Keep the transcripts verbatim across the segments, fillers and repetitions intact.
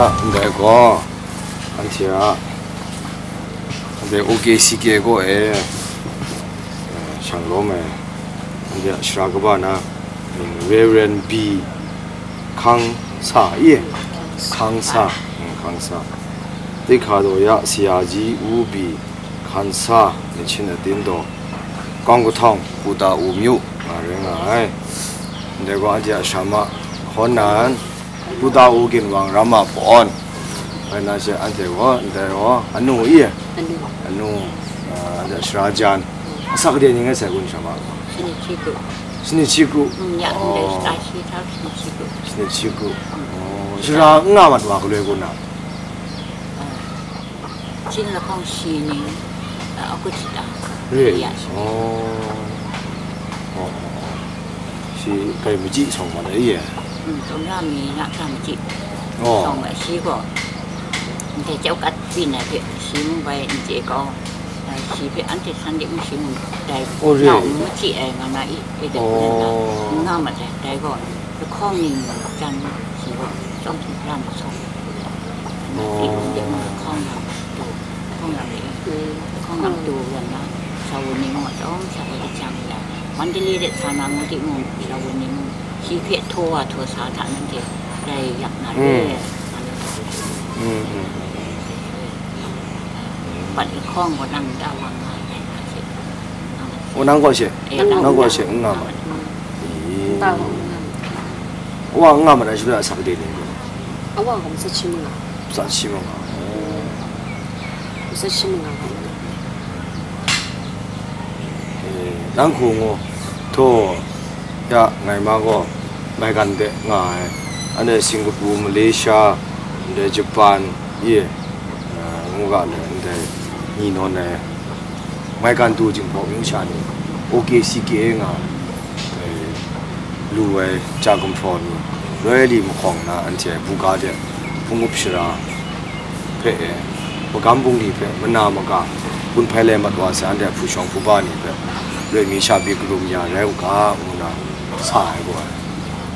Ndai gaw, anhte a, ndai O K C K kaw e, eh, shanglawm ai, anhte a sara kaba na, mm, Reverend B Hkang Sa, i? Hkang Sa, mm, Hkang Sa. သိက္ခာတော်ရဆရာကြီး ဦး B Hkang Sa နဲ့ ချင်းအသင်းတော် ကောင်းကထောင် ပူတာအိုမြို့မှာ ရဲငါ Ndai gaw anhte a sara ma, Hkawn nan, Putau Ginwang Rama Pawn. Bai na she anhte gaw, ndai gaw, anu i? Anu. Anu, ah, anhte sara jan. Asak de ni ngai sai kun sha ma? Sini chiku. Sini chiku. Mm, ya, ndai Oh. Sita shi ta sini chiku. Sini chiku. Oh, sara nga mat wa kaloi kun na? Ah. Chin lahkawng shi ning, a, a kut shata. Re. Ya, shi. Oh. Oh, oh, oh. Shi kai maji sawng ma dai ye? Mm, tawmra mi na hkra maji. Oh. Sawng ai shi gaw, ndai jau kat byin ai hpe, shi mung bai n chye kau, a, shi hpe anhte san de mung shi mung dai Oh, re. Nau n maji ai nga na i, e dai Oh. Hpung na, n nga ma dai, dai gaw, lahkawng ning jan shi gaw, chyawm hte bra masawng. Oh. Hpung de mung lahkawng lam tu, lahkawng lam e, lahkawng lam tu wan na, sha wun ni mung a chyawm sha e jang ya, Mandalay de sa na ngu timung, sha wun ni mung, shi hpe htaw wa htaw sa hta nanhte rai yak na Mm. re. Mm, mm. Bat lahkawng gaw nang da wa nga ai na she. Oh, nang gaw she? Eh, Nang gaw she, n nga ma. Ee. Nta gaw n nga ma. Wa n nga ma na shi bra asak de ni. Awa gaw matsat shi manga. Matsat shi manga. Oh. Matsat shi manga gaw n nga. Eh, nang hku ngu, htaw, ya, ngai ma gaw, maigan de nga ai. Anhte Singapore, Malaysia, ndai Japan, ye, eh, ngu ga le, ndai ni nawn ai. Maigan tu Jinghpaw myu sha ni, O K C K A nga, eh, lu ai ja gumhpraw ni, loi li mahkawng na anhte buga de, hpung up shara hpe e, magam bungli hpe mana maga, gun hpai lai mat wa sai, anhte hpu shawng hpu ba ni hpe, loi mi sha pyi karum ya rai u ga, ngu na sa ai gaw ai.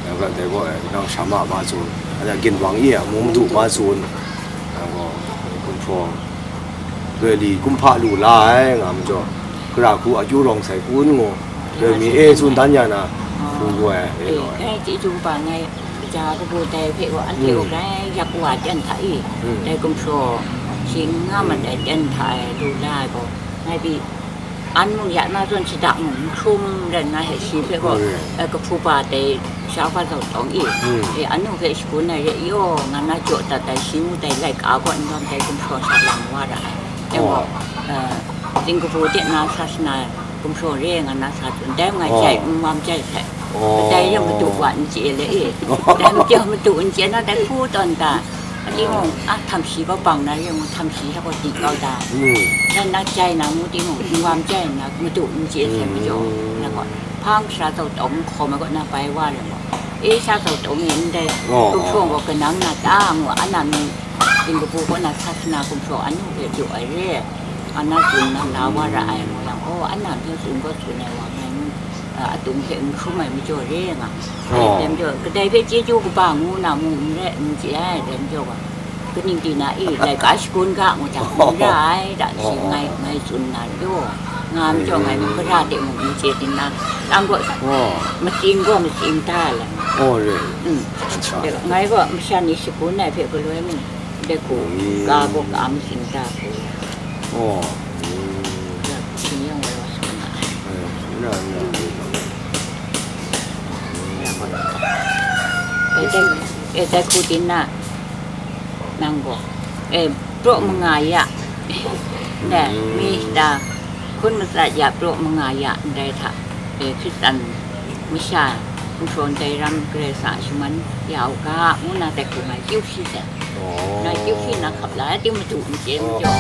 Dai gaw, dai gaw ai, nang sha ma ma tsun, anhte ginwang i ai, amu madu ma tsun, nang gaw, gumhpraw, loi li kumhpa lu la ai, nga majaw, gara hku akyu rawng sai kun ngu, loi mi e tsun dan ya na, hpu gaw ai, e Eh, law ai. Dai chyeju kaba ngai, kaja kabu dai hpe gaw, anhte Mm. gaw grai yak wa ten hta i, Mm. dai gumhpraw, shi n nga mat ai ten hta e lu la ai gaw, ngai pyi, an mung ya na zawn shada mung n hkrum rai nna he shi hpe gaw, Mm. eh, kahpu pa dai sha hpa zaw tawng i, Mm. eh, anu hpe shagun ai re i aw, nga na jaw dat ai shi ngu dai laika gaw n rawm dai gumhpraw sha lam wa ra ai. Dai Oh. gaw, eh, Singapore de na sasana gumhpraw re nga na sa tsun, dai ngai Oh. jai, n wam jai sai. Oh. Dai yang madu wa n chye le e. Dai madu, madu n chye na dai hku tawn da. A timung, a, htam shi gaw bang na yang, htam shi hta gaw di kau da. Mm. Dai na jai na ngu timung, n wam jai na, madu n chye sai Mm. majaw, na gaw, hpang sha zaw tawng n hkawm ai gaw na bai wa le gaw. E sha zaw tawng e ndai, Oh, gumhpraw oh. gaw kanang na ta ngu, a na mi, Singapore kaw na sasana gumhpraw anu hpe jaw ai re. A na tsun na la wa ra ai ngu yang, oh, a na hpe tsun gaw tsun ai wa ngai ngu, a, atung hpe n hkrum ai majaw re nga. Oh. Dai majaw, kadai hpe chyeju kaba ngu na mung n rai, n chye ai, dai majaw gaw, kaning di na e, laika shagun ga ngu jang, n ra ai, da shi Oh, oh, ngai, oh. ngai tsun na jaw, nga majaw ngai mung, Mm. gara de mung n chye din na, lang gaw, Oh. matsing gaw matsing da ai. Oh, re. Mm. Acha. Ngai gaw masha ni shagun ai hpe galoi mung, de ku, Mm. ka gaw ka matsing da ku. Oh. Mm. Ya, sing yang wai wa sa na ai. Eh, na, na. Ya, gaw. Eh, dai, eh, dai ku din na. Nang gaw, eh, praw manga ya. Dai, Mm. mi hta, hkun matsat ya, praw manga ya, ndai hta, eh, Hkristan masha, gumhpraw ndai ram Karai Kasang a shaman ya u ga, ngu na dai hku ngai kyu shi sai. Oh. Ngai kyu shi na hkap la, ai ting madu n chye Oh. majaw.